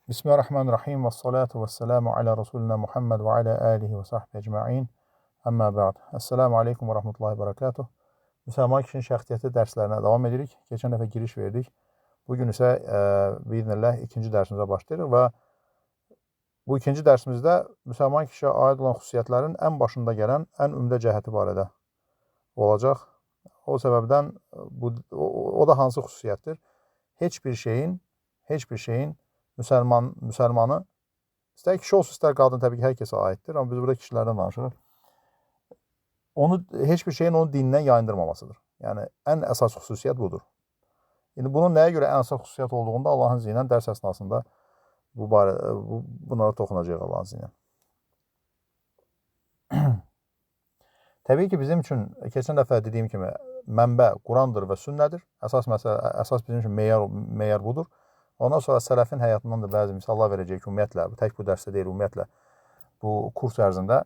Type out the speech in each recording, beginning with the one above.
Bismillahirrahmanirrahim və salatu və selamu alə Rasulina Muhammed və alə alihi və sahbihi ecma'in. Əmmə bə'd. Əssəlamu aleykum və rəhmətullahi və bərəkatuh. Müsəlman kişinin şəxsiyyəti dərslərinə davam edirik. Keçən dəfə giriş verdik. Bugün isə biiznillah ikinci dərsimizə başlayırıq və bu ikinci dərsimizdə müsəlman kişiyə aid olan xüsusiyyətlərin ən başında gələn ən ümdə cəhəti barədə olacaq. O səbəbdən o da hansı xüsusiyyətdir? Heç bir şeyin müsəlmanı, istər kişi olsun, istər qadın, təbii ki, hər kəsə aiddir, amma biz burada kişilərdən danışırıq. Onu, heç bir şeyin onu dinindən yayındırmamasıdır. Yəni, ən əsas xüsusiyyət budur. İndi bunun nəyə görə ən əsas xüsusiyyət olduğunda Allahın izni ilə dərs əsnasında bunlara toxunacaq Allahın izni ilə. Təbii ki, bizim üçün, keçən dəfə dediyim kimi, mənbə Qurandır və sünnədir. Əsas məsələ, əsas bizim üçün meyar budur. Ondan sonra sələfin həyatından da bəzi misallar verəcəyik ümumiyyətlə, tək bu dərsdə deyil, ümumiyyətlə bu kurs ərzində.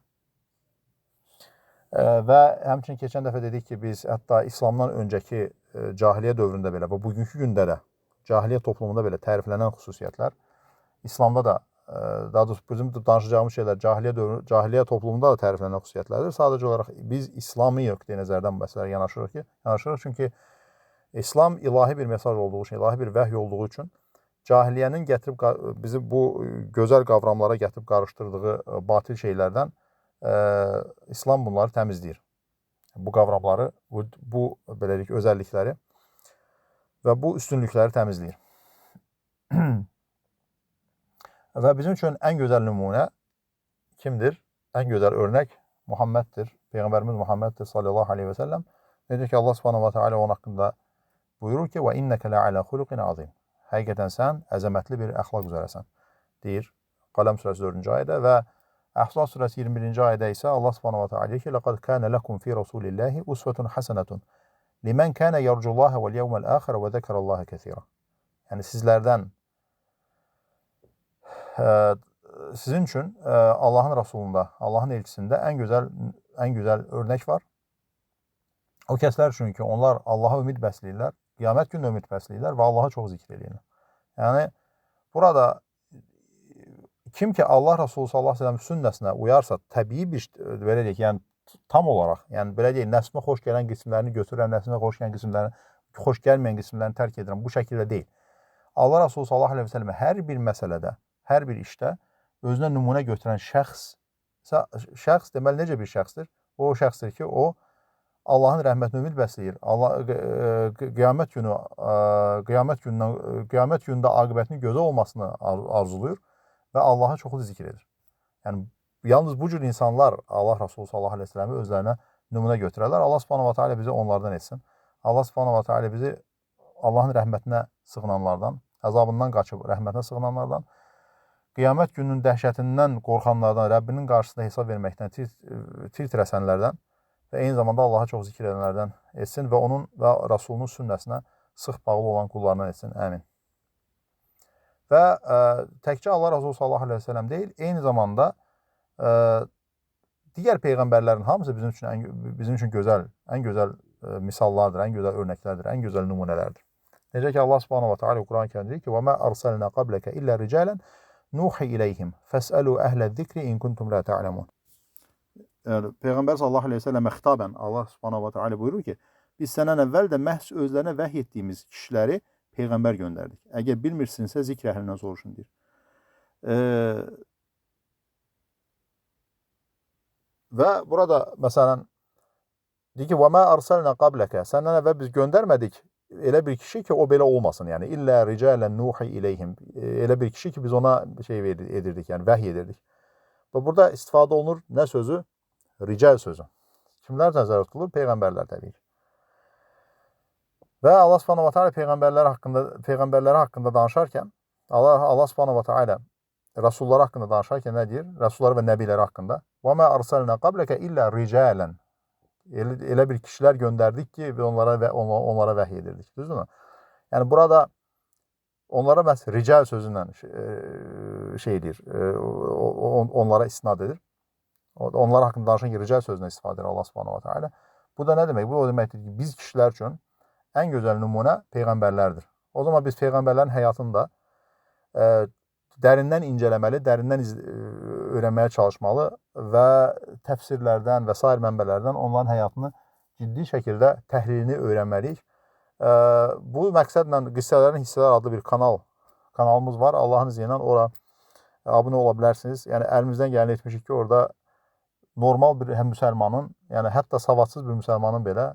Və həmçinin keçən dəfə dedik ki, biz hətta İslamdan öncəki cahiliyyə dövründə belə və bugünkü gündə də cahiliyyə toplumunda belə təriflənən xüsusiyyətlər İslamda da, daha doğrusu bizim danışacağımız şeylər cahiliyyə toplumunda da təriflənən xüsusiyyətlərdir. Sadəcə olaraq biz İslami nöqteyi nəzərdən bu məsələlərə yanaşırıq. Çünki İslam ilahi bir mesaj olduğu üçün, ilahi bir vəhy olduğu üçün cahiliyyənin gətirib bizi bu gözəl qavramlara gətirib qarışdırdığı batil şeylərdən İslam bunları təmizləyir. Bu qavramları, bu belə deyək, özəllikləri və bu üstünlükləri təmizləyir. Və bizim üçün ən gözəl nümunə kimdir? Ən gözəl örnək Muhammeddir. Peyğəmbərimiz Muhammeddir sallallahu aleyhi və səlləm. Necə ki, Allah subhanahu və teala onun haqqında buyurur ki, və innəkə ləalə xuluqin azim. Həqiqətən sən əzəmətli bir əxlaq üzərəsən, deyir Qələm surəsi 4-cü ayədə və Əhzab surəsi 21-ci ayədə isə Allah subhanahu və teala deyir ki, "Ləqad kana lekum fi rasulillahi usvetun hasenetun limen kana yercullaha vel yevmel ahire ve zekerallaha kesira." Yəni sizlərdən sizin üçün Allahın Rasulunda, Allahın elçisində ən gözəl örnək var. O kəslər üçün ki, onlar Allaha ümid bəsləyirlər, qiyamət gününə ümid bəsləyirlər və Allaha çox zikr eləyirlər. Yəni, burada kim ki Allah Rasulü sallallahu əleyhi və səlləm sünnəsinə uyarsa, təbii bir, belə deyək, yəni tam olaraq, yəni belə deyək, nəfsimə xoş gələn qismlərini götürürəm, nəfsimə xoş gələn qismlərini, xoş gəlməyən qismlərini tərk edirəm. Bu şəkildə deyil. Allah Rasulü sallallahu əleyhi və səlləm hər bir məsələdə, hər bir işdə özünə nümunə götürən şəxs deməli necə bir şəxsdir? O şəxsdir ki, o Allahın rəhmətinə ümid bəsləyir. Allah qiyamət günündə aqibətinin gözəl olmasını arzulayır və Allaha çoxlu zikr edir. Yəni yalnız bu cür insanlar Allah Rasulü sallallahu əleyhi və səlləmi özlərinə nümunə götürərlər. Allah Subhanahu və Teala bizi onlardan etsin. Allah Subhanahu və Teala bizi Allahın rəhmətinə sığınanlardan, əzabından qaçıb rəhmətinə sığınanlardan, qiyamət gününün dəhşətindən qorxanlardan, Rəbbinin qarşısında hesab verməkdən tir-tirəsənlərdən və eyni zamanda Allaha çox zikr edənlərdən etsin və onun və Rasulunun sünnəsinə sıx bağlı olan qullarından etsin. Əmin. Və təkcə Allah Rasulü sallallahu əleyhi və səlləm deyil, eyni zamanda digər peyğəmbərlərin hamısı bizim üçün gözəl, ən gözəl misallardır, ən gözəl örnəklərdir, ən gözəl nümunələrdir. Necə ki Allah Subhanahu və Teala Quran-ı Kərimdə deyir ki: "Və mə arsalna qablaka illə ricalan nuhi ileyhim fəsəlu əhlə-zikri in kuntum la ta'lemun." Yəni, Peyğəmbər sallallahu əleyhi və səlləmə xitabən Allah Subhanahu və Teala buyurur ki, biz səndən əvvəl də məhz özlərinə vəhy etdiyimiz kişiləri peyğəmbər göndərdik. Əgər bilmirsinizsə zikr əhlindən soruşun deyir. Və burada məsələn deyir ki, "Və mə arsalna qablaka." Səndən əvvəl biz göndərmədik elə bir kişi ki, o belə olmasın. Yəni illə ricalən nuhi ileyhim. Elə bir kişi ki, biz ona şey edirdik, yəni vəhy edirdik. Və burada istifadə olunur nə sözü? Rical sözü. Kimlər nəzərdə tutulur? Peyğəmbərlər təbii ki. Və Allah Subhanahu və Teala peyğəmbərləri haqqında danışarkən, Allah Subhanahu və Teala rəsulları haqqında danışarkən nə deyir? Rəsulları və nəbiləri haqqında: "Və mə arsalna qablaka illə ricalən." Elə bir kişilər göndərdik ki, biz onlara vəhy edirdik. Düzdürmü? Yəni burada onlara məhz rical sözündən şey edir, onlara istinad edir. Onlar haqqında danışan ki, rical sözündən istifadə edir Allah Subhanahu və Teala. Bu da nə demək? Bu o deməkdir ki, biz kişilər üçün ən gözəl nümunə peyğəmbərlərdir. O zaman biz peyğəmbərlərin həyatında Dərindən incələməli, dərindən öyrənməyə çalışmalı və təfsirlərdən və sair mənbələrdən onların həyatını ciddi şəkildə təhlilini öyrənməliyik. Bu məqsədlə Qissələrin Hissələr adlı bir kanalımız var. Allahın izni ilə ora abunə ola bilərsiniz. Yəni əlimizdən gələni etmişik ki, orada normal bir həm müsəlmanın, yəni hətta savadsız bir müsəlmanın belə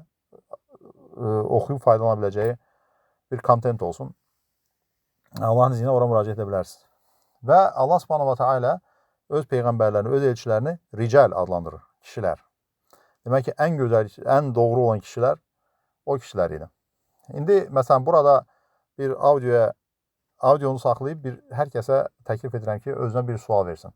oxuyub faydalana biləcəyi bir kontent olsun. Allahın izni ilə ora müraciət edə bilərsiniz. Və Allah Subhanahu va Taala öz peyğəmbərlərini, öz elçilərini rical adlandırır, kişilər. Demək ki, ən gözəl, ən doğru olan kişilər o kişilər idi. İndi məsələn burada bir audionu saxlayıb bir hər kəsə təklif edirəm ki, özünə bir sual versin.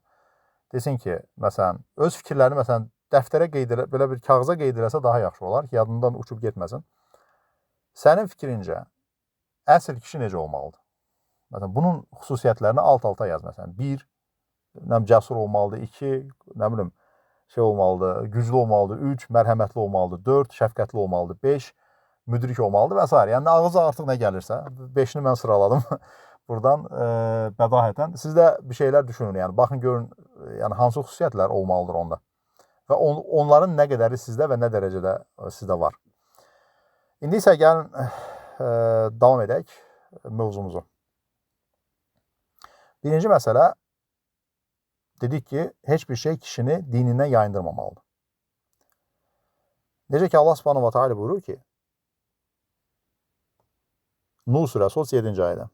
Desin ki, məsələn, öz fikirlərini məsələn dəftərə qeyd elə, belə bir kağıza qeyd eləsə daha yaxşı olar ki, yadından uçub getməsin. Sənin fikrincə əsl kişi necə olmalıdır? Məsələn, bunun xüsusiyyətlərini alt-alta yaz məsələn. 1, nə bilim, cəsur olmalıdır, 2, nə bilim, şey olmalıdır, güclü olmalıdır, 3, mərhəmətli olmalıdır, 4, şəfqətli olmalıdır, 5, müdrik olmalıdır və s. Yəni ağıza artıq nə gəlirsə, 5-ini mən sıraladım buradan bədahətən. Siz də bir şeylər düşünün, yəni baxın görün, yəni hansı xüsusiyyətlər olmalıdır onda və onların nə qədəri sizdə və nə dərəcədə sizdə var. İndi isə gəlin davam edək mövzumuzu. Birinci məsələ, dedik ki, heç bir şey kişini dinindən yayındırmamalıdır. Necə ki, Allah Subhanahu va Taala buyurur ki, Nur surəsi 37-ci ayədə: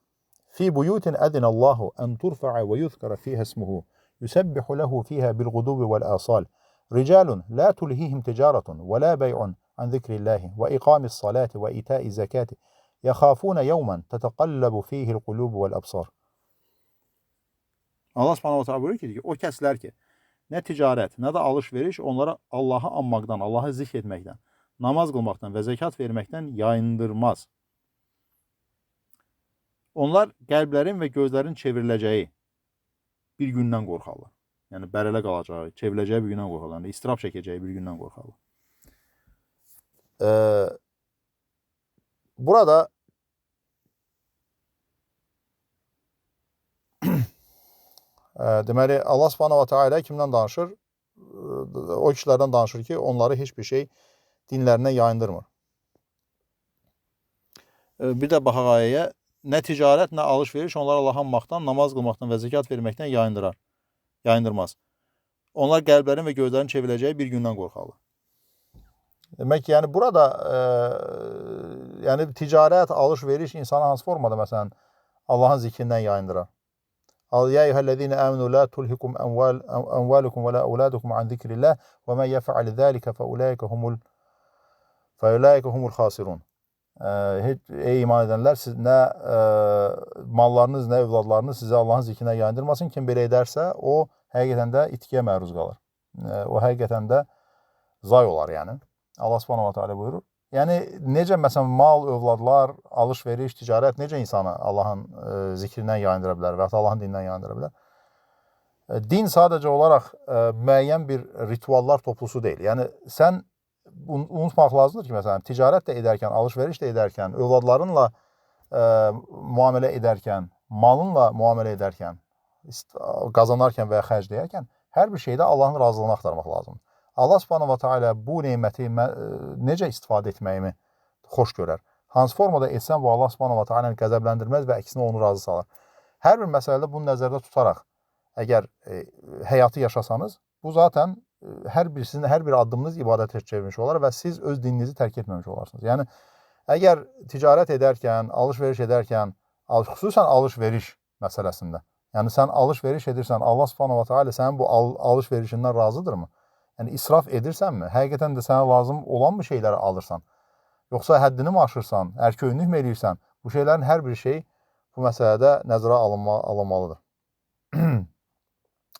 Fi buyutin əzinəllahu en turfa'a və yuzkara fiha ismuhu yusabbihu lehu fiha bil gudubi vel asal ricalun la tulhihim ticaretun ve la bey'un an zikrillahi ve iqamis salati ve ita'iz zekati yaxafuna yawman tetekallabu fihi'l qulub vel absar. Allah Subhanahu va Taala buyurur ki, o kəslər ki, nə ticarət, nə də alış-veriş onlara Allahı anmaqdan, Allahı zikr etməkdən, namaz qılmaqdan və zəkat verməkdən yayındırmaz. Onlar qəlblərin və gözlərin çevriləcəyi bir gündən qorxarlar. Yəni bərələ qalacağı, çevriləcəyi bir gündən qorxarlar. Yəni istirab çəkəcəyi bir gündən qorxarlar. Burada deməli, Allah Subhanahu va Taala kimdən danışır? O kişilərdən danışır ki, onları heç bir şey dinlərindən yayındırmır. Bir də baxaq ayəyə. Nə ticarət, nə alış-veriş onları Allahı anmaqdan, namaz qılmaqdan və zəkat verməkdən yayındırmaz. Onlar qəlblərin və gözlərin çevriləcəyi bir gündən qorxarlar. Demək ki, yəni burada yəni ticarət, alış-veriş insanı hansı formada məsələn Allahın zikrindən yayındırar? Ya eyyuhellezine amenu la tulhikum amwalukum ve la auladukum an zikrillah ve men yef'al zalika fe ulaika humul khasirun. Ey iman edənlər, siz nə mallarınız, nə övladlarınız sizi Allahın zikrindən yayındırmasın. Kim belə edərsə, o həqiqətən də itkiyə məruz qalır. O həqiqətən də zay olar yəni. Allah Subhanahu va Taala buyurur. Yəni necə məsələn mal, övladlar, alış-veriş, ticarət necə insanı Allahın zikrindən yayındıra bilər və ya Allahın dinindən yayındıra bilər? Din sadəcə olaraq müəyyən bir rituallar toplusu deyil. Yəni sən unutmaq lazımdır ki, məsələn, ticarət də edərkən, alış-veriş də edərkən, övladlarınla müamilə edərkən, malınla müamilə edərkən, qazanarkən və ya xərcləyərkən hər bir şeydə Allahın razılığını axtarmaq lazımdır. Allah Subhanahu va Taala bu neməti necə istifadə etməyimi xoş görər? Hansı formada etsəm bu Allah Subhanahu va Taala'nı qəzəbləndirməz və əksinə onu razı salar. Hər bir məsələdə bunu nəzərdə tutaraq əgər həyatı yaşasanız, bu zaten hər bir sizin hər bir addımınız ibadətə çevrilmiş olar və siz öz dininizi tərk etməmiş olarsınız. Yəni əgər ticarət edərkən, alış-veriş edərkən, xüsusən alış-veriş məsələsində, yəni sən alış-veriş edirsən, Allah Subhanahu va Taala sənin bu alış-verişindən razıdırmı? Yəni israf edirsənmi? Həqiqətən də sənə lazım olan mı şeyləri alırsan? Yoxsa həddini mi aşırsan, ərköyünlük mü eləyirsən? Bu şeylərin hər bir şey bu məsələdə nəzərə alınmalıdır.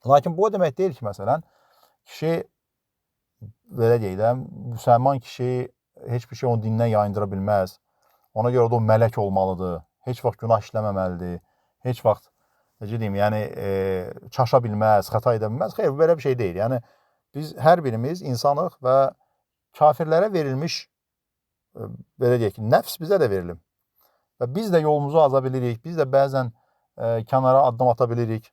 Lakin bu o demək deyil ki, məsələn, kişi, belə deyək də, müsəlman kişi heç bir şey onun dinindən yayındıra bilməz. Ona görə də o mələk olmalıdır. Heç vaxt günah işləməməlidir. Heç vaxt, necə deyim, yəni çaşa bilməz, xəta edə bilməz. Xeyr, bu belə bir şey deyil. Yəni biz hər birimiz insanıq və kafirlərə verilmiş, belə deyək ki, nəfs bizə də verilib. Və biz də yolumuzu aza bilirik. Biz də bəzən kənara addım ata bilirik.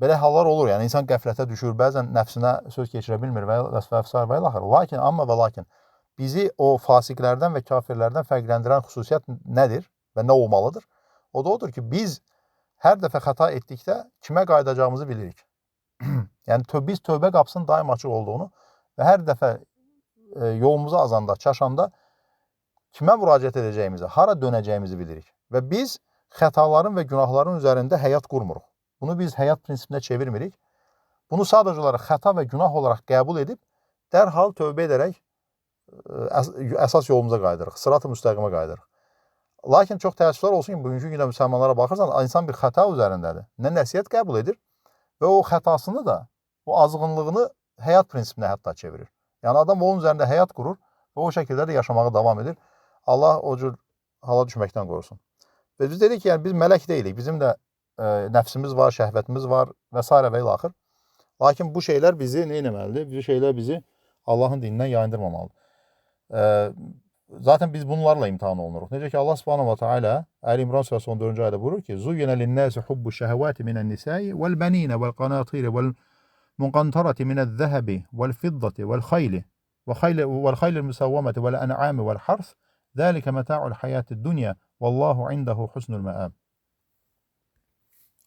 Belə hallar olur. Yəni insan qəflətə düşür, bəzən nəfsinə söz keçirə bilmir və və sair və ilaxır. Lakin, amma və lakin bizi o fasiqlərdən və kafirlərdən fərqləndirən xüsusiyyət nədir və nə olmalıdır? O da odur ki, biz hər dəfə xəta etdikdə kimə qayıdacağımızı bilirik. Yəni biz tövbə qapısının daim açıq olduğunu və hər dəfə yolumuzu azanda, çaşanda kimə müraciət edəcəyimizi, hara dönəcəyimizi bilirik. Və biz xətaların və günahların üzərində həyat qurmuruq. Bunu biz həyat prinsipinə çevirmirik. Bunu sadəcə olaraq xəta və günah olaraq qəbul edib, dərhal tövbə edərək əsas yolumuza qayıdırıq, sırat-ı müstəqimə qayıdırıq. Lakin çox təəssüflər olsun ki, bugünkü gündə müsəlmanlara baxırsan, insan bir xəta üzərindədir. Nə nəsihət qəbul edir və o xətasını da, o azğınlığını həyat prinsipinə hətta çevirir. Yəni adam onun üzərində həyat qurur və o şəkildə də yaşamağa davam edir. Allah o cür hala düşməkdən qorusun. Və biz dedik ki, yəni biz mələk deyilik. Bizim də nəfsimiz var, şəhvətimiz var və s. və ilaxır. Lakin bu şeylər bizi nə etməlidir? Bu şeylər bizi Allahın dinindən yayındırmamalıdır. Zaten biz bunlarla imtahan olunuruq. Necə ki Allah Subhanahu va Taala Əli İmran surəsi 14-cü ayədə buyurur ki: "Zuyyina lin-nasi hubbu şəhəvati minen-nisa'i vel-benina vel-qanatiri vel-muqantarati minez-zehebi vel-fiddati vel-khayli vel-khayli musawwamati vel-en'ami vel-hars. Zalika meta'ul hayatid dunya vallahu indehu husnul me'ab."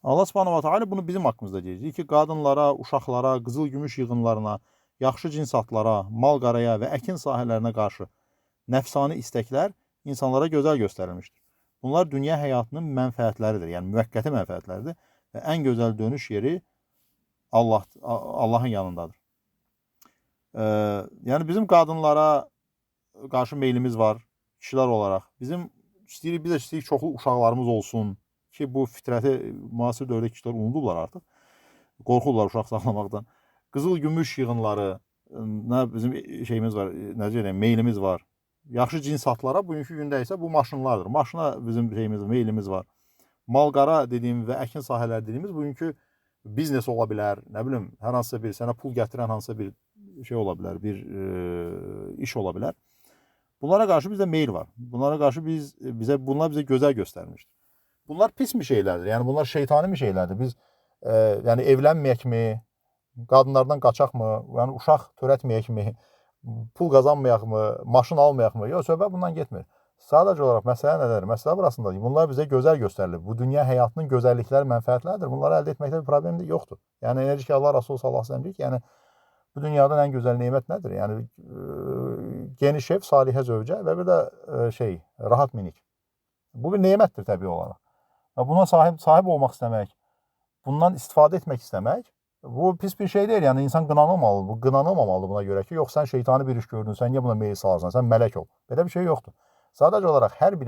Allah Subhanahu va Taala bunu bizim haqqımızda deyir. Deyir ki, qadınlara, uşaqlara, qızıl gümüş yığınlarına, yaxşı cins atlara, mal-qaraya və əkin sahələrinə qarşı nəfsani istəklər insanlara gözəl göstərilmişdir. Bunlar dünya həyatının mənfəətləridir, yəni müvəqqəti mənfəətləridir və ən gözəl dönüş yeri Allahın yanındadır. Yəni bizim qadınlara qarşı meylimiz var, kişilər olaraq. Bizim istəyirik, biz də istəyirik çoxlu uşaqlarımız olsun ki, bu fitrəti müasir dövrdə kişilər unudurlar artıq. Qorxurlar uşaq saxlamaqdan. Qızıl gümüş yığınları, nə bizim şeyimiz var, nə deyim, meylimiz var. Yaxşı cins atlara bugünkü gündə isə bu maşınlardır. Maşına bizim şeyimiz, meylimiz var. Malqara dediyim və əkin sahələri dediyimiz bugünkü biznes ola bilər, nə bilim, hər hansısa bir sənə pul gətirən hansısa bir şey ola bilər, bir iş ola bilər. Bunlara qarşı bizdə meyl var. Bunlara qarşı bunlar bizə gözəl göstərmişdir. Bunlar pis mi şeylərdir? Yəni bunlar şeytani mi şeylərdir? Biz yəni evlənməyək mi? Qadınlardan qaçaq mı? Yəni uşaq törətməyək mi? Pul qazanmayaq mı? Maşın almayaq mı? Yox, söhbət bundan getmir. Sadəcə olaraq məsələ nədir? Məsələ burasındadır. Bunlar bizə gözəl göstərilir. Bu dünya həyatının gözəllikləri, mənfəətləridir. Bunları əldə etməkdə bir problem də yoxdur. Yəni necə ki Allah Resulü sallallahu əleyhi və səlləm deyir ki, yəni bu dünyadan ən gözəl nemət nədir? Yəni geniş ev, salihə zövcə və bir də rahat minik. Bu bir nemətdir təbii olaraq. Və buna sahib olmaq istəmək, bundan istifadə etmək istəmək bu pis bir şey deyil. Yəni insan qınanılmamalıdır. Bu qınanılmamalıdır buna görə ki, yox sən şeytani bir iş gördün, sən niyə buna meyil salarsan, sən mələk ol. Belə bir şey yoxdur. Sadəcə olaraq hər bir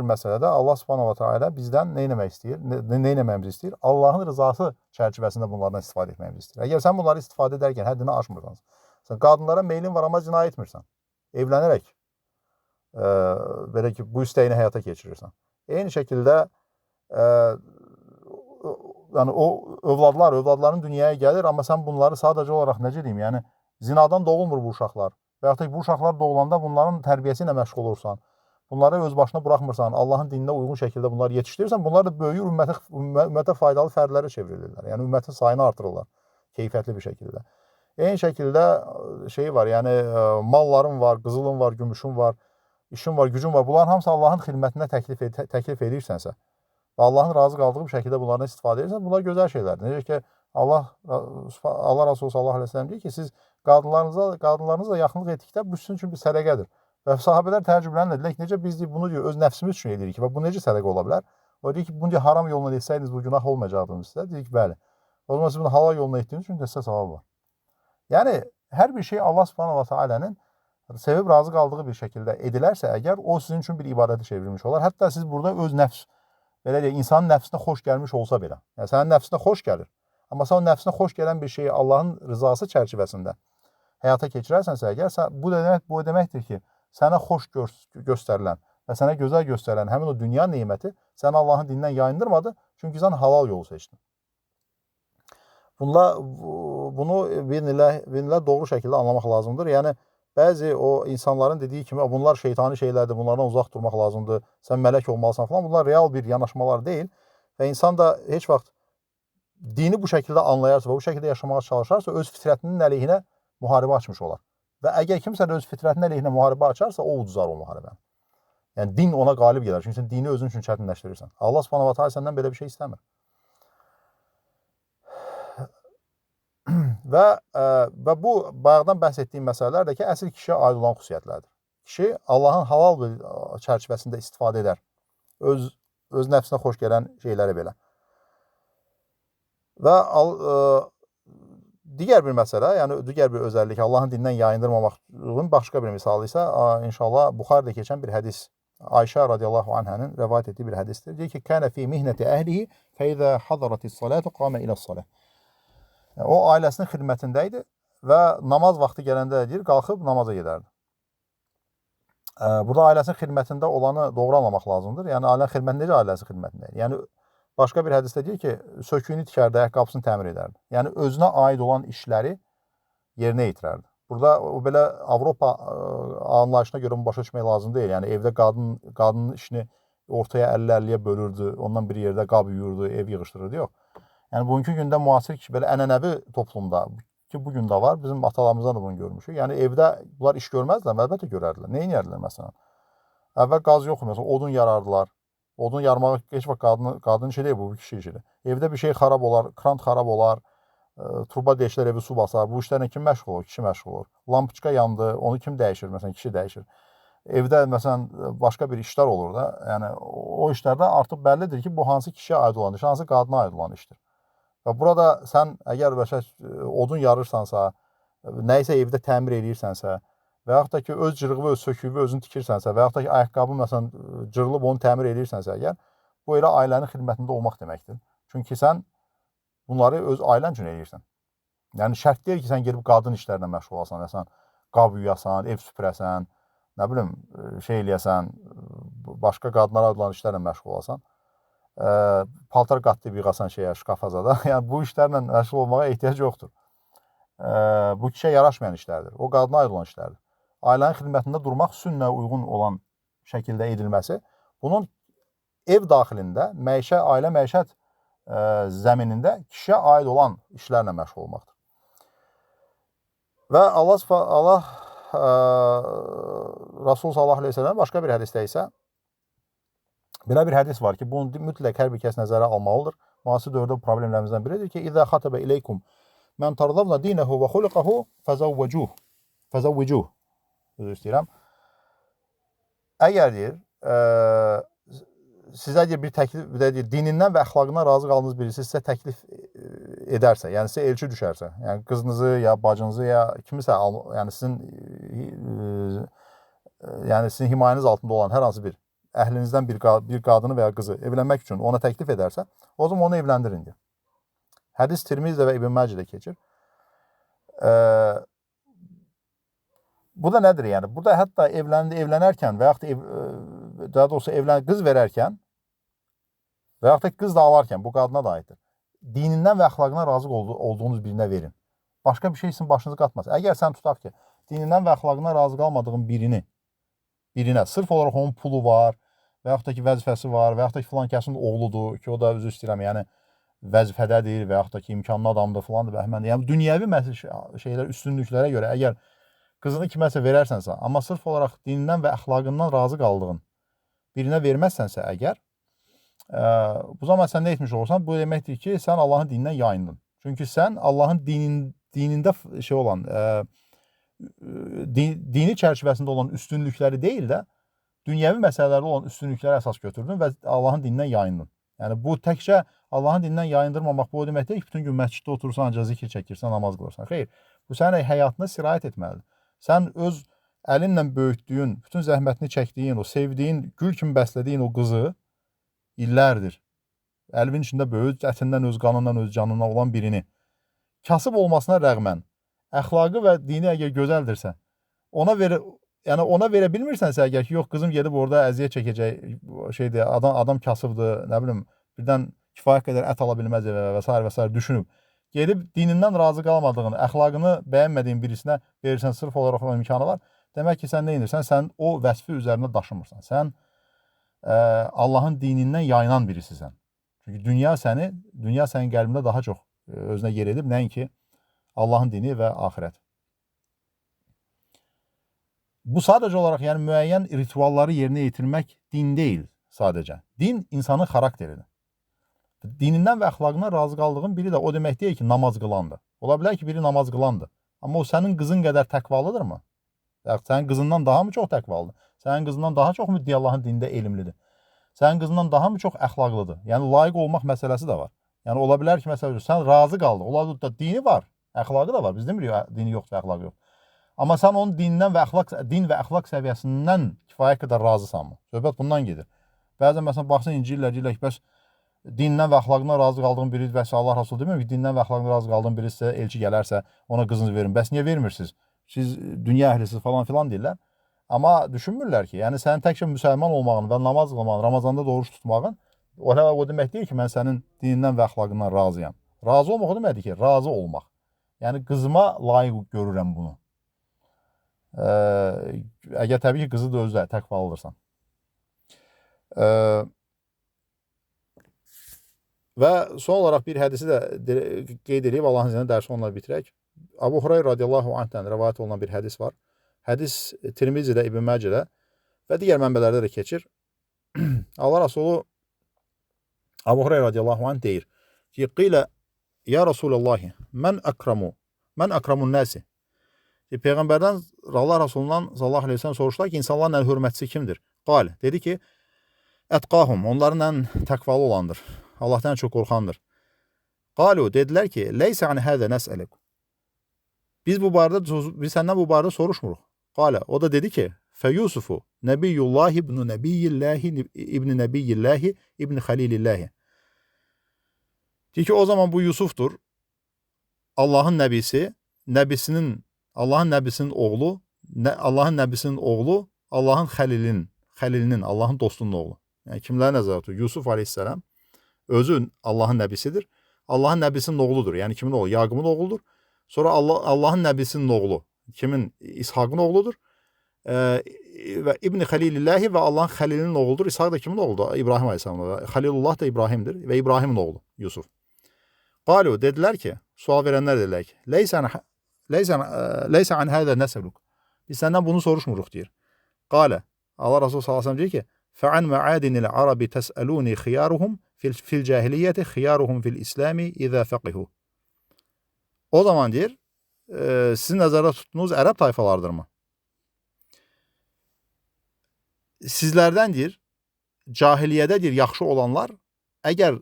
məsələdə Allah Subhanahu va Taala bizdən nə etmək istəyir? Nə etməyimizi istəyir? Allahın rızası çərçivəsində bunlardan istifadə etməyimizi istəyir. Əgər sən bunları istifadə edərkən həddini aşmırsansa, sən qadınlara meylin var amma zina etmirsən, evlənərək belə ki, bu istəyini həyata keçirirsən. Eyni şəkildə yəni o övladların dünyaya gəlir, amma sən bunları sadəcə olaraq necə deyim, yəni zinadan doğulmur bu uşaqlar. Və yaxud da bu uşaqlar doğulanda bunların tərbiyəsi ilə məşğul olursan, bunları öz başına buraxmırsan, Allahın dininə uyğun şəkildə bunları yetişdirirsən, bunlar da böyüyür, ümmətə faydalı fərdlərə çevrilirlər. Yəni ümmətin sayını artırırlar keyfiyyətli bir şəkildə. Eyni şəkildə şey var, yəni malların var, qızılın var, gümüşün var, işin var, gücün var. Bunların hamısı Allahın xidmətinə təklif edirsənsə və Allahın razı qaldığı bir şəkildə bunlardan istifadə edirsən, bunlar gözəl şeylərdir. Necə ki Allah Resulü sallallahu əleyhi və səlləm deyir ki, siz qadınlarınızla yaxınlıq etdikdə bu sizin üçün bir sədəqədir. Və sahabələr təəccüblənirlər ki, necə biz deyir, bunu deyir, öz nəfsimiz üçün edirik və bu necə sədəqə ola bilər? O deyir ki, bunu deyir, haram yoluna etsəydiniz bu günah olmayacaqdı sizə. Deyir ki, bəli. O zaman siz bunu halal yoluna etdiyiniz üçün də sizə savab var. Yəni hər bir şey Allah Subhanahu va Taala'nın sevib razı qaldığı bir şəkildə edilərsə əgər, o sizin üçün bir ibadətə çevrilmiş olar. Hətta siz burada öz nəfs, belə deyək, insanın nəfsinə xoş gəlmiş olsa belə. Yəni sənin nəfsinə xoş gəlir. Amma sən o nəfsinə xoş gələn bir şeyi Allahın rızası çərçivəsində həyata keçirərsənsə əgər, bu deməkdir ki, sənə xoş göstərilən və sənə gözəl göstərilən həmin o dünya neməti səni Allahın dinindən yayındırmadı, çünki sən halal yolu seçdin. Bunu bilinirlər doğru şəkildə anlamaq lazımdır. Yəni Bəzi o insanların dediyi kimi, bunlar şeytani şeylərdir, bunlardan uzaq durmaq lazımdır, sən mələk olmalısan falan. Bunlar real bir yanaşmalar deyil və insan da heç vaxt dini bu şəkildə anlayarsa və bu şəkildə yaşamağa çalışarsa, öz fitrətinin əleyhinə müharibə açmış olar. Və əgər kimsə də öz fitrətinin əleyhinə müharibə açarsa, o uduzar o müharibəni. Yəni din ona qalib gələr. Çünki sən dini özün üçün çətinləşdirirsən. Allah Subhanahu va Taala səndən belə bir şey istəmir. Və bu bayaqdan bəhs etdiyim məsələlər də ki, əsl kişiyə aid olan xüsusiyyətlərdir. Kişi Allahın halal bir çərçivəsində istifadə edər. Öz nəfsinə xoş gələn şeyləri belə. Və digər bir məsələ, yəni digər bir özəllik, Allahın dinindən yayındırmamağın başqa bir misalı isə inşallah Buxarədə keçən bir hədis, Ayşə radiyallahu anhənin rəvayət etdiyi bir hədisdir. Deyir ki, "Kənə fi mihnəti əhlihi fəizə hadaratis salatu qamə iləs-salah." Yəni, o ailəsinin xidmətində idi və namaz vaxtı gələndə deyir, qalxıb namaza gedərdi. Burada ailəsinin xidmətində olanı doğru anlamaq lazımdır. Yəni ailənin xidmətində necə ailəsi xidmətində idi? Yəni başqa bir hədisdə deyir ki, söküyünü tikərdi, ayaqqabısını təmir edərdi. Yəni özünə aid olan işləri yerinə yetirərdi. Burada o belə Avropa anlayışına görə bunu başa düşmək lazım deyil. Yəni evdə qadının işini ortaya 50-50-yə bölürdü, ondan bir yerdə qab yuyurdu, ev yığışdırırdı. Yox. Yəni bugünkü gündə müasir ki, belə ənənəvi toplumda ki, bu gün də var, bizim atalarımızdan da bunu görmüşük. Yəni evdə bunlar iş görməzdilər, əlbəttə görərdilər. Nə edərdilər məsələn? Əvvəl qaz yox idi, məsələn, odun yarardılar. Odun yarmağa heç vaxt qadın işi deyil, bu kişi işidir. Evdə bir şey xarab olar, krant xarab olar, truba deşlər evi su basar. Bu işlərlə kim məşğul olur? Kişi məşğul olur. Lampoçka yandı, onu kim dəyişir? Məsələn, kişi dəyişir. Evdə məsələn başqa bir işlər olur da. Yəni o işlərdə artıq bəllidir ki, bu hansı kişiyə aid olan iş, hansı qadına aid olan işdir. Və burada sən əgər məsələn odun yarırsansa, nə isə evdə təmir eləyirsənsə, və yaxud da ki, öz cırığı, öz söküyü özün tikirsənsə, və yaxud da ki, ayaqqabı məsələn cırılıb onu təmir eləyirsənsə əgər, bu elə ailənin xidmətində olmaq deməkdir. Çünki sən bunları öz ailən üçün eləyirsən. Yəni şərt deyil ki, sən gedib qadın işlərlə məşğul olasan, məsələn, qab yuyasan, ev süpürəsən, nə bilim, şey eləyəsən, başqa qadınlara aid olan işlərlə məşğul olasan, paltar qatlayıb yığasan şeyə, şkafa zada. Yəni bu işlərlə məşğul olmağa ehtiyac yoxdur. Bu kişiyə yaraşmayan işlərdir. O qadına aid olan işlərdir. Ailənin xidmətində durmaq sünnə uyğun olan şəkildə edilməsi, bunun ev daxilində, ailə məişət zəminində kişiyə aid olan işlərlə məşğul olmaqdır. Və Allah Rasul sallallahu əleyhi və səlləm başqa bir hədisdə isə belə bir hədis var ki, bunu mütləq hər bir kəs nəzərə almalıdır. Müasir dövrdə bu problemlərimizdən biridir ki, "İzə xatəbə ileykum men tardavna dinahu və xuluquhu fəzəvvəcuh." Fəzəvvəcuh. Üzr istəyirəm. Əgər deyir, sizə deyir bir təklif, deyir, dinindən və əxlaqından razı qaldığınız birisi sizə təklif edərsə, yəni sizə elçi düşərsə, yəni qızınızı ya bacınızı ya kimisə, yəni sizin himayəniz altında olan hər hansı bir əhlinizdən bir qadını və ya qızı evlənmək üçün ona təklif edərsə, o zaman onu evləndirin deyir. Hədis Tirmizdə və İbn Məcədə keçir. Bu da nədir yəni? Burada hətta evlənərkən və yaxud da daha doğrusu qız verərkən və yaxud da qız da alarkən, bu qadına da aiddir. Dinindən və əxlaqından razı olduğunuz birinə verin. Başqa bir şey sizin başınızı qatmaz. Əgər sən tutaq ki, dinindən və əxlaqından razı qalmadığın birinə sırf olaraq onun pulu var və yaxud da ki, vəzifəsi var və yaxud da ki, filan kəsin oğludur ki, o da üzr istəyirəm, yəni vəzifədədir və yaxud da ki, imkanlı adamdır filandır, bəhməndir. Yəni dünyəvi şeylər, üstünlüklərə görə əgər qızını kiməsə verərsənsə, amma sırf olaraq dinindən və əxlaqından razı qaldığın birinə verməzsənsə əgər, bu zaman sən nə etmiş olursan? Bu deməkdir ki, sən Allahın dinindən yayındın. Çünki sən Allahın dinində şey olan, dini çərçivəsində olan üstünlükləri deyil də, dünyəvi məsələlərdə olan üstünlükləri əsas götürdün və Allahın dinindən yayındın. Yəni bu təkcə Allahın dinindən yayındırmamaq bu o demək deyil ki, bütün gün məsciddə oturursan, ancaq zikr çəkirsən, namaz qılırsan. Xeyr, bu sənin həyatına sirayət etməlidir. Sən öz əlinlə böyütdüyün, bütün zəhmətini çəkdiyin, o sevdiyin, gül kimi bəslədiyin o qızı illərdir əlinin içində böyüd, ətindən, öz qanından, öz canından olan birini kasıb olmasına rəğmən əxlaqı və dini əgər gözəldirsə, ona verə bilmirsənsə əgər ki, yox qızım gedib orada əziyyət çəkəcək, şeydir, adam kasıbdır, nə bilim, birdən kifayət qədər ət ala bilməz evə və s. və s. düşünüb Gedib dinindən razı qalmadığın, əxlaqını bəyənmədiyin birisinə verirsən, sırf olaraq o imkanı var. Demək ki, sən nə edirsən? Sən o vəsfi üzərində daşımırsan. Sən Allahın dinindən yayınan birisisən. Çünki dünya sənin qəlbində daha çox özünə yer edib, nəinki Allahın dini və axirət. Bu sadəcə olaraq yəni müəyyən ritualları yerinə yetirmək din deyil sadəcə. Din insanın xarakteridir. Dinindən və əxlaqından razı qaldığın biri də o demək deyil ki, namaz qılandır. Ola bilər ki, biri namaz qılandır. Amma o sənin qızın qədər təqvalıdırmı? Sənin qızından daha mı çox təqvalıdır? Sənin qızından daha çox mu Allahın dinində elmlidir? Sənin qızından daha mı çox əxlaqlıdır? Yəni layiq olmaq məsələsi də var. Yəni ola bilər ki, məsəl üçün sən razı qaldın. Ola bilər da dini var, əxlaqı da var. Biz demirik dini yoxdur, əxlaqı yox. Amma sən onun dinindən və əxlaq, din və əxlaq səviyyəsindən kifayət qədər razısanmı? Söhbət bundan gedir. Bəzən məsələn baxsan incirlər, deyirlər ki, bəs dindən və əxlaqından razı qaldığın biri, bəs Allah Rasulü demir ki, dindən və əxlaqından razı qaldığın biri sizə elçi gələrsə, ona qızınızı verin. Bəs niyə vermirsiniz? Siz dünya əhlisiniz falan filan deyirlər. Amma düşünmürlər ki, yəni sənin təkcə müsəlman olmağın və namaz qılmağın, Ramazanda da oruç tutmağın o hələ o demək deyil ki, mən sənin dinindən və əxlaqından razıyam. Razı olmaq o deməkdir ki, razı olmaq. Yəni qızıma layiq görürəm bunu. Əgər təbii ki, qızı da özü də təqvalıdırsan. Və son olaraq bir hədisi də qeyd edib, Allahın izni ilə dərsi onunla bitirək. Abu Hureyra radiyallahu anhdən rəvayət olunan bir hədis var. Hədis Tirmizidə, İbn Məcədə və digər mənbələrdə də keçir. Allah Rasulü Abu Hureyra radiyallahu anh deyir ki, qilə ya Rasulullah, mən əkramun nəsi. Peyğəmbərdən, Allah Rasulundan sallallahu əleyhi və səlləm soruşdular ki, insanların ən hörmətlisi kimdir? Qal, dedi ki, ətqahum, onların ən təqvalı olandır. Allahdan çox qorxandır. Qalu, dedilər ki, leysə an həzə nəsəlük. Biz səndən bu barədə soruşmuruq. Qalə, o da dedi ki, fə Yusufu nəbiyyullahi ibn nəbiyyillahi ibn nəbiyyillahi ibn xəlilillahi. Deyir ki, o zaman bu Yusufdur. Allahın nəbisi, Allahın nəbisinin oğlu, Allahın nəbisinin oğlu, Allahın xəlilinin, Allahın dostunun oğlu. Yəni kimləri nəzərdə tutur? Yusuf əleyhissalam özü Allahın nəbisidir. Allahın nəbisinin oğludur. Yəni kimin oğlu? Yaqubun oğludur. Sonra Allahın nəbisinin oğlu, kimin? İshaqın oğludur. Və İbn Xəlilillahi və Allahın Xəlilinin oğludur. İshaq da kimin oğludur? İbrahim əleyhissalamın oğlu. Xəlilullah da İbrahimdir və İbrahimin oğlu Yusuf. Qalu, dedilər ki, sual verənlər dedilər ki, leysə an həzə nəsəluk. Biz səndən bunu soruşmuruq, deyir. Qalə, Allah Rasulü sallallahu əleyhi və səlləm deyir ki, fəan məadinil arabi təsəluni xiyaruhum fil cahiliyyəti xiyaruhum fil islami izə fəqihu. O zaman deyir, sizin nəzərdə tutduğunuz ərəb tayfalardırmı? Sizlərdən deyir, cahiliyyədə deyir, yaxşı olanlar, əgər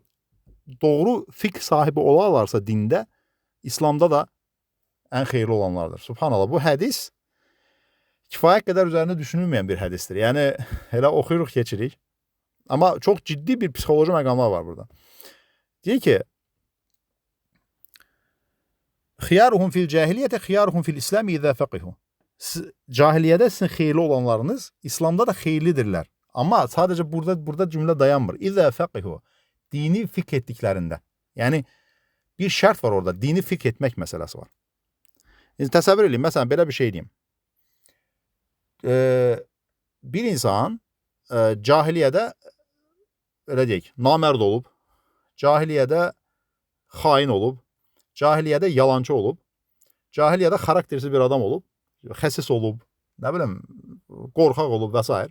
doğru fiqh sahibi olarlarsa dində, İslamda da ən xeyirli olanlardır. Subhanallah, bu hədis kifayət qədər üzərində düşünülməyən bir hədisdir. Yəni, elə oxuyuruq, keçirik. Amma çox ciddi bir psixoloji məqamlar var burada. Deyir ki, xiyaruhum fil cahiliyyəti xiyaruhum fil İslami izə fəqihu. Cahiliyyədə sizin xeyirli olanlarınız İslamda da xeyirlidirlər. Amma sadəcə burada cümlə dayanmır. İzə fəqihu. Dini fiqh etdiklərində. Yəni, bir şərt var orada. Dini fiqh etmək məsələsi var. İndi təsəvvür edin, məsələn, belə bir şey deyim. Bir insan cahiliyyədə, elə deyək, namərd olub, cahiliyyədə xain olub, cahiliyyədə yalancı olub, cahiliyyədə xaraktersiz bir adam olub, xəsis olub, nə bilim, qorxaq olub və s.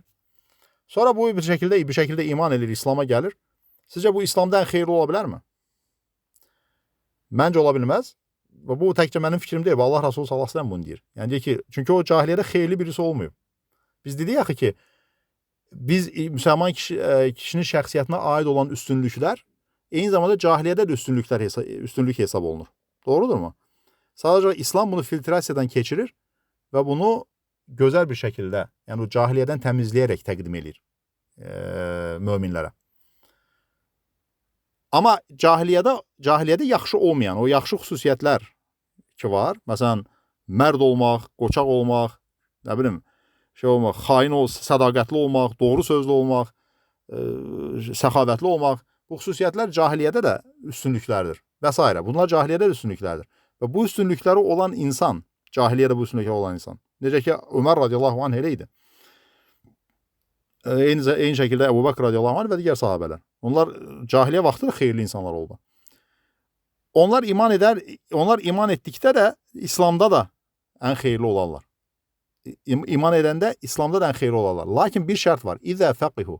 Sonra bu bir şəkildə iman edir, İslama gəlir. Sizcə bu İslamda ən xeyirli ola bilərmi? Məncə ola bilməz. Və bu təkcə mənim fikrim deyil. Allah Rasulü sallallahu əleyhi və səlləm bunu deyir. Yəni deyir ki, çünki o cahiliyyədə xeyirli birisi olmayıb. Biz dedik axı ki, biz müsəlman kişinin şəxsiyyətinə aid olan üstünlüklər eyni zamanda cahiliyyədə də üstünlük hesab olunur. Doğrudurmu? Sadəcə İslam bunu filtrasiyadan keçirir və bunu gözəl bir şəkildə, yəni o cahiliyyədən təmizləyərək təqdim edir möminlərə. Amma cahiliyyədə yaxşı olmayan, o yaxşı xüsusiyyətlər ki var, məsələn, mərd olmaq, qoçaq olmaq, nə bilim, şey olmaq, xain ol, sədaqətli olmaq, doğru sözlü olmaq, səxavətli olmaq, Bu xüsusiyyətlər cahiliyyədə də üstünlüklərdir və s. Bunlar cahiliyyədə də üstünlüklərdir. Və bu üstünlükləri olan insan, cahiliyyədə bu üstünlükləri olan insan, necə ki Ömər radiyallahu anh elə idi. Eyni şəkildə Əbu Bəkr radiyallahu anh və digər sahabələr. Onlar cahiliyyə vaxtı da xeyirli insanlar oldu. Onlar iman edər, onlar iman etdikdə də İslamda da ən xeyirli olarlar. İman edəndə İslamda da ən xeyirli olarlar. Lakin bir şərt var. İzə fəqihu.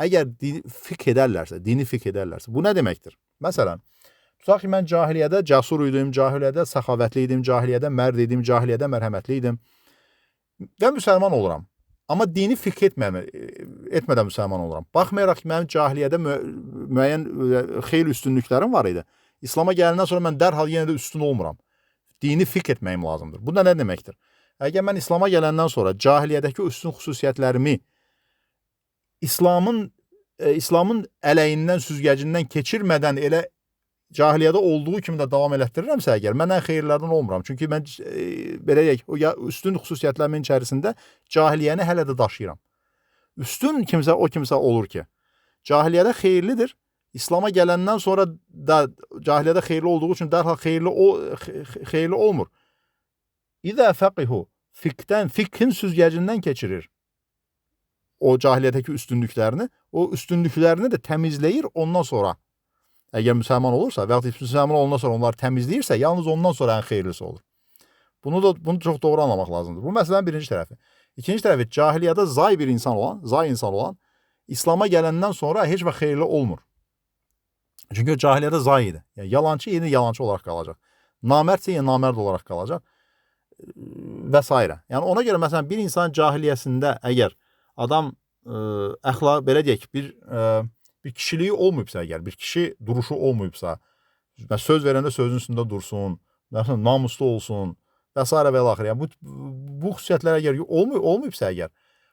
Əgər fiqh edərlərsə, dini fiqh edərlərsə, bu nə deməkdir? Məsələn, tutaq ki, mən cahiliyyədə cəsur idim, cahiliyyədə səxavətli idim, cahiliyyədə mərd idim, cahiliyyədə mərhəmətli idim və müsəlman oluram. Amma dini fiqh etmədən müsəlman oluram. Baxmayaraq ki, mənim cahiliyyədə müəyyən xeyli üstünlüklərim var idi. İslama gələndən sonra mən dərhal yenə də üstün olmuram. Dini fiqh etməyim lazımdır. Bu da nə deməkdir? Əgər mən İslama gələndən sonra cahiliyyədəki üstün xüsusiyyətlərimi İslamın ələyindən, süzgəcindən keçirmədən elə cahiliyyədə olduğu kimi də davam elətdirirəmsə əgər, mən ən xeyirlərdən olmuram. Çünki mən belə deyək, o üstün xüsusiyyətlərimin içərisində cahiliyyəni hələ də daşıyıram. Üstün kimsə o kimsə olur ki, cahiliyyədə xeyirlidir. İslama gələndən sonra da cahiliyyədə xeyirli olduğu üçün dərhal xeyirli olmur. İzə fəqihu, fiqhin süzgəcindən keçirir o cahiliyyədəki üstünlüklərini, o üstünlüklərini də təmizləyir ondan sonra. Əgər müsəlman olursa və yaxud müsəlman olandan sonra onları təmizləyirsə, yalnız ondan sonra ən xeyirlisi olur. Bunu çox doğru anlamaq lazımdır. Bu məsələnin birinci tərəfi. İkinci tərəfi, cahiliyyədə zay bir insan olan, zay insan olan, İslama gələndən sonra heç vaxt xeyirli olmur. Çünki o cahiliyyədə zay idi. Yəni, yalancı yeni yalancı olaraq qalacaq. Namərdsə yenə namərd olaraq qalacaq və s. Yəni ona görə məsələn bir insan cahiliyyəsində əgər adam əxlaq, belə deyək, bir kişiliyi olmayıbsa əgər, bir kişi duruşu olmayıbsa, söz verəndə sözün üstündə dursun, namuslu olsun və s. və ilaxır. Yəni bu xüsusiyyətlər əgər olmayıbsa əgər,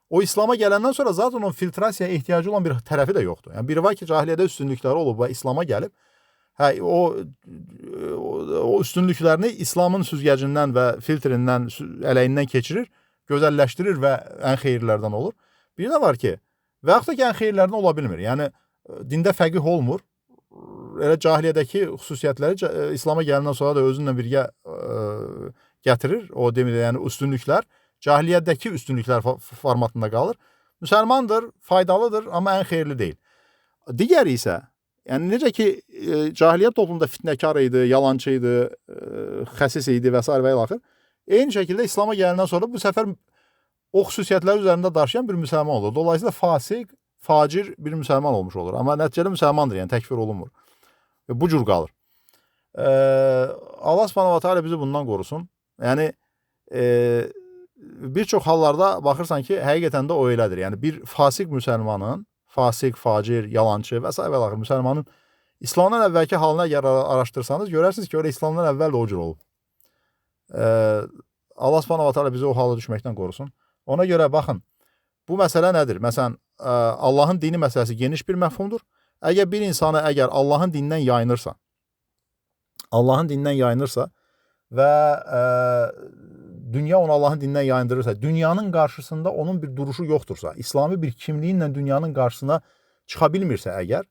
o İslama gələndən sonra zaten onun filtrasiyaya ehtiyacı olan bir tərəfi də yoxdur. Yəni biri var ki, cahiliyyədə üstünlükləri olub və İslama gəlib, hə, o üstünlüklərini İslamın süzgəcindən və filtrindən, ələyindən keçirir, gözəlləşdirir və ən xeyirlərdən olur. Bir də var ki, və yaxud da ki, ən xeyirlərdən ola bilmir. Yəni, dində fəqih olmur. Elə cahiliyyədəki xüsusiyyətləri İslama gələndən sonra da özünlə birgə gətirir. O demir, yəni üstünlüklər, cahiliyyədəki üstünlüklər formatında qalır. Müsəlmandır, faydalıdır, amma ən xeyirli deyil. Digəri isə, yəni necə ki, cahiliyyət toplumda fitnəkar idi, yalancı idi, xəsis idi və s. və ilaxır. Eyni şəkildə İslama gələndən sonra bu səfər o xüsusiyyətlər üzərində daşıyan bir müsəlman olur. Dolayısıyla fasik, facir bir müsəlman olmuş olur. Amma nəticədə müsəlmandır, yəni təkfir olunmur. Və bu cür qalır. Allah Subhanahu va Teala bizi bundan qorusun. Yəni bir çox hallarda baxırsan ki, həqiqətən də o elədir. Yəni bir fasik müsəlmanın, fasik, facir, yalancı və s. və ilaxır müsəlmanın İslamdan əvvəlki halına əgər araşdırsanız, görərsiniz ki, öyle İslamdan əvvəl də o cür olub. Allah Subhanahu va Teala bizi o hala düşməkdən qorusun. Ona görə baxın, bu məsələ nədir? Məsələn, Allahın dini məsələsi geniş bir məfhumdur. Əgər bir insanı əgər Allahın dinindən yayınırsa, Allahın dinindən yayınırsa və dünya onu Allahın dinindən yayındırırsa, dünyanın qarşısında onun bir duruşu yoxdursa, İslami bir kimliyinlə dünyanın qarşısına çıxa bilmirsə əgər,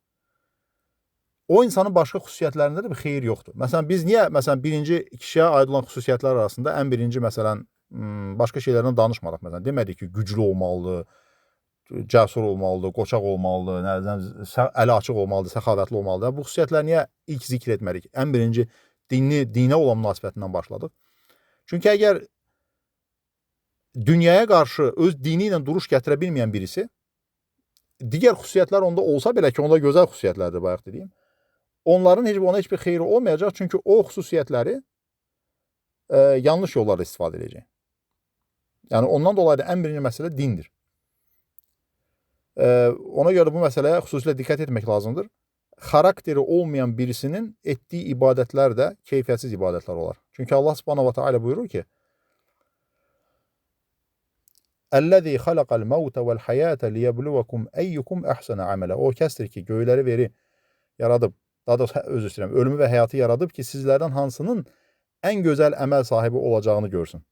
o insanın başqa xüsusiyyətlərində də bir xeyir yoxdur. Məsələn, biz niyə, məsələn, birinci kişiyə aid olan xüsusiyyətlər arasında ən birinci, məsələn, başqa şeylərdən danışmadıq. Məsələn, demədik ki, güclü olmalıdır, cəsur olmalıdır, qoçaq olmalıdır, əli açıq olmalıdır, səxavətli olmalıdır. Bu xüsusiyyətləri niyə ilk zikr etmədik? Ən birinci dinə olan münasibətindən başladıq. Çünki əgər dünyaya qarşı öz dini ilə duruş gətirə bilməyən birisi, digər xüsusiyyətlər onda olsa belə ki, onda gözəl xüsusiyyətlərdir, bayaq dediyim, onların ona heç bir xeyri olmayacaq. Çünki o xüsusiyyətləri yanlış yollarda istifadə edəcək. Yəni ondan dolayı da ən birinci məsələ dindir. Ona görə bu məsələyə xüsusilə diqqət etmək lazımdır. Xarakteri olmayan birisinin etdiyi ibadətlər də keyfiyyətsiz ibadətlər olar. Çünki Allah Subhanahu va Teala buyurur ki: "Əlləzi xalaqal mauta vel hayata liyebluvakum eyyukum ahsanu amala." O kəsdir ki, göyləri veri yaradıb, daha doğrusu özür istəyirəm, ölümü və həyatı yaradıb ki, sizlərdən hansının ən gözəl əməl sahibi olacağını görsün.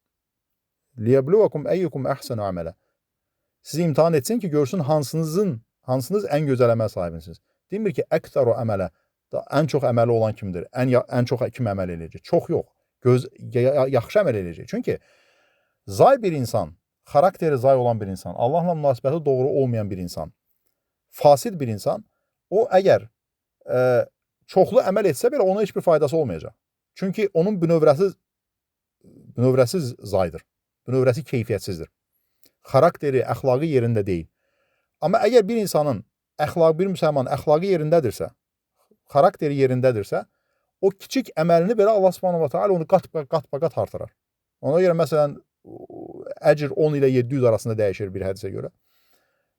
Liyebluvakum eyyukum ahsanu amala. Sizi imtahan etsin ki, görsün hansınız ən gözəl əməl sahibisiniz. Demir ki, əksəru əmələ, ən çox əməli olan kimdir? Ən çox kim əməl eləyəcək? Çox yox. Yaxşı əməl eləyəcək. Çünki zay bir insan, xarakteri zay olan bir insan, Allahla münasibəti doğru olmayan bir insan, fasid bir insan, o əgər çoxlu əməl etsə belə ona heç bir faydası olmayacaq. Çünki onun bünövrəsi zaydır. Bünövrəsi keyfiyyətsizdir. Xarakteri, əxlaqı yerində deyil. Amma əgər bir insanın əxlaqı, bir müsəlmanın əxlaqı yerindədirsə, xarakteri yerindədirsə, o kiçik əməlini belə Allah Subhanahu va Taala onu qat-qat artırar. Ona görə məsələn əcr 10 ilə 700 arasında dəyişir bir hədisə görə.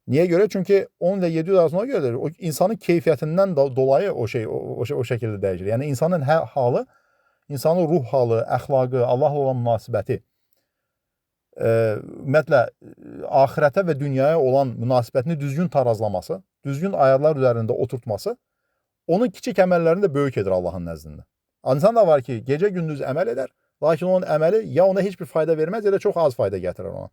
Niyə görə? Çünki 10 ilə 700 arasında ona görədir. O insanın keyfiyyətindən dolayı o şey o şəkildə dəyişir. Yəni insanın halı, insanın ruh halı, əxlaqı, Allahla olan münasibəti, ümumiyyətlə axirətə və dünyaya olan münasibətini düzgün tarazlaması, düzgün ayarlar üzərində oturtması onun kiçik əməllərini də böyük edir Allahın nəzdində. İnsan da var ki, gecə gündüz əməl edər, lakin onun əməli ya ona heç bir fayda verməz, ya da çox az fayda gətirər ona.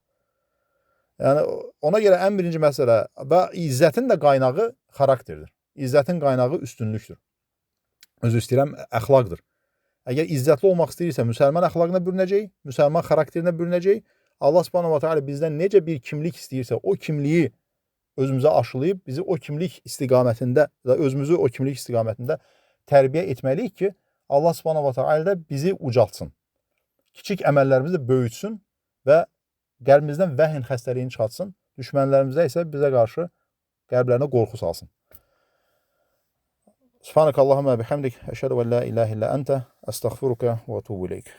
Yəni ona görə ən birinci məsələ və izzətin də qaynağı xarakterdir. İzzətin qaynağı üstünlükdür. Özür istəyirəm, əxlaqdır. Əgər izzətli olmaq istəyirsə, müsəlman əxlaqına bürünəcək, müsəlman xarakterinə bürünəcək. Allah Subhanahu va Taala bizdən necə bir kimlik istəyirsə, o kimliyi özümüzə aşılayıb bizi o kimlik istiqamətində və özümüzü o kimlik istiqamətində tərbiyə etməliyik ki, Allah Subhanahu va Taala da bizi ucaltsın. Kiçik əməllərimizi də böyütsün və qəlbimizdən vəhin xəstəliyini çıxartsın. Düşmənlərimizə isə bizə qarşı qəlblərinə qorxu salsın. Subhanakallahumma bihamdik, əşhədu en la ilahe illə ente, əstəğfiruka və etubu ileyk.